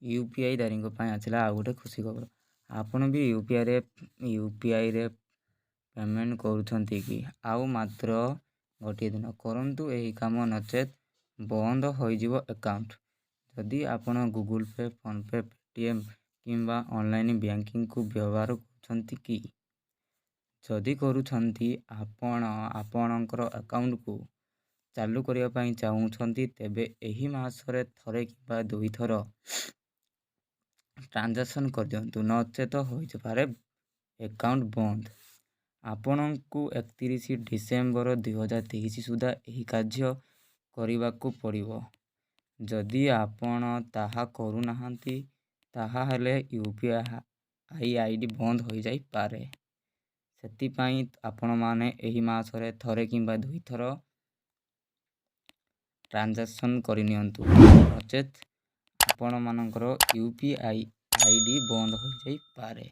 UPI ଧାରୀଙ୍କ ପାଇଁ ଆସିଲା ଆଉ ଗୋଟେ ଖୁସି ଖବର। ଆପଣ ବି ୟୁପିଆଇରେ ପେମେଣ୍ଟ କରୁଛନ୍ତି କି? ଆଉ ମାତ୍ର ଗୋଟିଏ ଦିନ, କରନ୍ତୁ ଏହି କାମ, ନଚେତ୍ ବନ୍ଦ ହୋଇଯିବ ଆକାଉଣ୍ଟ। ଯଦି ଆପଣ ଗୁଗୁଲ୍ ପେ, ଫୋନ୍ପେ, ପେଟିଏମ୍ କିମ୍ବା ଅନଲାଇନ୍ ବ୍ୟାଙ୍କିଙ୍ଗକୁ ବ୍ୟବହାର କରୁଛନ୍ତି କି? ଯଦି କରୁଛନ୍ତି, ଆପଣ ଆପଣଙ୍କର ଆକାଉଣ୍ଟକୁ ଚାଲୁ କରିବା ପାଇଁ ଚାହୁଁଛନ୍ତି, ତେବେ ଏହି ମାସରେ ଥରେ କିମ୍ବା ଦୁଇଥର ଟ୍ରାଞ୍ଜାକ୍ସନ୍ କରିଦିଅନ୍ତୁ, ନଚେତ ହୋଇପାରେ ଆକାଉଣ୍ଟ ବନ୍ଦ। ଆପଣଙ୍କୁ 31 ଡିସେମ୍ବର 2023 ସୁଦ୍ଧା ଏହି କାର୍ଯ୍ୟ କରିବାକୁ ପଡ଼ିବ। ଯଦି ଆପଣ ତାହା କରୁନାହାନ୍ତି, ତାହାହେଲେ ୟୁପିଆଇ ଆଇଡି ବନ୍ଦ ହୋଇଯାଇପାରେ। ସେଥିପାଇଁ ଆପଣମାନେ ଏହି ମାସରେ ଥରେ କିମ୍ବା ଦୁଇଥର ଟ୍ରାଞ୍ଜାକ୍ସନ୍ କରିନିଅନ୍ତୁ, ନଚେତ୍ ଆପଣମାନଙ୍କର ୟୁପିଆଇ ଆଇଡି ବନ୍ଦ ହୋଇଯାଇପାରେ।